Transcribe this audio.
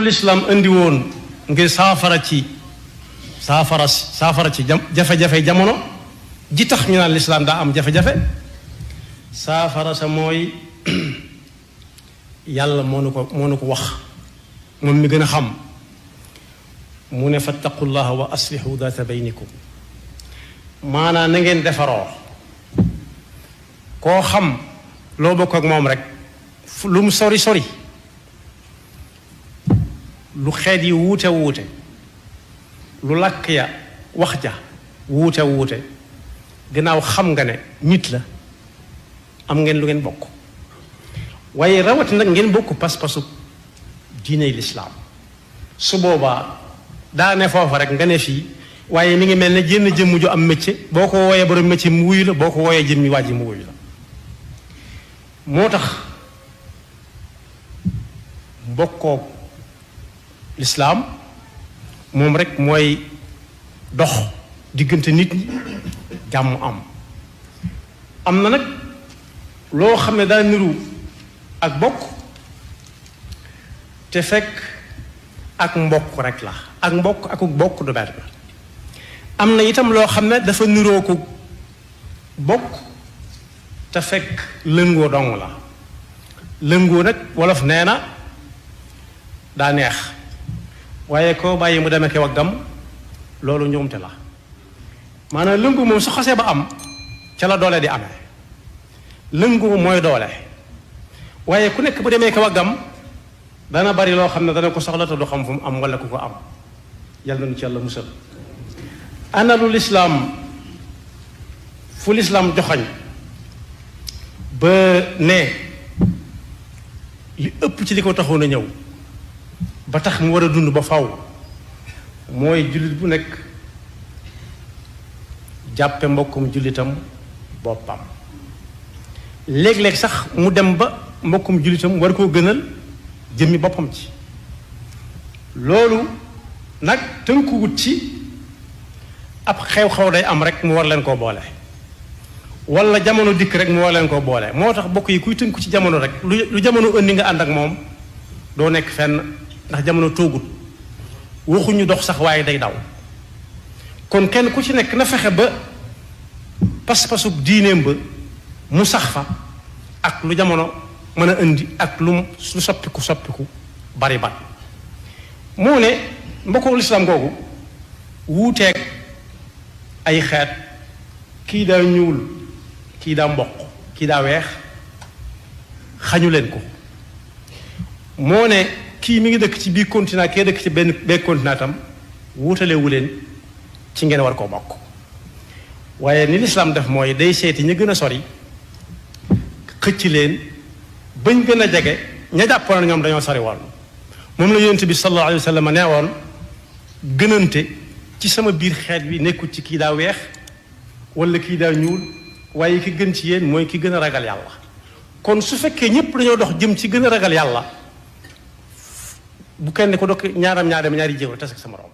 l'islam indi woon ngir saafara ci jafe-jafe jamono ji tax ñu naan l'islam daa am jafe-jafe saafara sa mooy yàlla moo nu ko wax moom mi gën a xam mu ne fattaqullaha wa aslihu data baynikum maanaam na ngeen defaroo koo xam loo bokk ak moom rek lu mu sori sori lu xeet yi wuute wuute lu làkk ya wax ja wuute wuute gannaaw xam nga ne nit la am ngeen lu ngeen bokk waaye rawati nag ngeen bokk pas-pasu diiney lislaam su boobaa daa ne foofa rek nga ne fii waaye mi ngi mel ne jénn jëmm ju am métier boo ko wooyee borom métier mu wuyu la boo ko wooyee jëmmi waa ji mu wuyu la moo tax mbokkoo lislaam moom rek mooy dox diggante nit ñi jàmm am na nag loo xam ne daa niru ak bokk te fekk ak mbokk rek la ak mbokk ak bokk du benn am na itam loo xam ne dafa niroo ko bokk te fekk lëngoo dong la lëngoo nag wolof nee na daa neex waaye koo bàyyi mu demee ke waggam loolu njuumte la maanaam lëngu moom su xasee ba am ca la doole di amee lëngu mooy doole waaye ku nekk bu demee ke waggam dana bari loo xam ne dana ko soxla te du xam fu mu am wala ku ko am yàlla nañu ci yàlla musal ana lu lislaam fu lislaam joxañ ba ne li ëpp ci li ko taxoon a ñëw ba tax mu war a dund ba faw mooy jullit bu nekk jàppe mbokkum jullitam boppam léeg-léeg sax mu dem ba mbokkum jullitam war koo gënal jëmmi boppam ci loolu nag tënkuwut ci ab xew-xew day am rek mu war leen koo boole wala jamono dikk rek mu war leen koo boole moo tax bokk yi kuy tënku ci jamono rek lu jamono indi nga ànd ak moom doo nekk fenn ndax jamono toogut waxuñu dox sax waaye day daw kon kenn ku ci nekk na fexe ba pas-pasub diineem ba mu sax fa ak lu jamono mën a indi ak lu soppiku bari bat moo ne mbokku lislaam googu wuuteeg ay xeet kii daa ñuul kii daa mboq kii daa weex xañu leen ko moo ne kii mi ngi dëkk ci biir continent kee dëkk ci benn continent tam wuutalewu leen ci ngeen war koo bokk waaye ni lislaam def mooy day seeti ña gën a sori xëcc leen bañ gën a jege ña jàppoon ñoom dañoo sori woon moom la yonent bi sallallahu alayhi wa sallam nee woon gënante ci sama biir xeet bi nekkul ci kii daa weex wala kii daa ñuul waaye ki gën ci yéen mooy ki gën a ragal yàlla kon su fekkee ñépp dañoo dox jëm ci gën a ragal yàlla bu kenn ko dokk ñaari jéego tas ak sa morom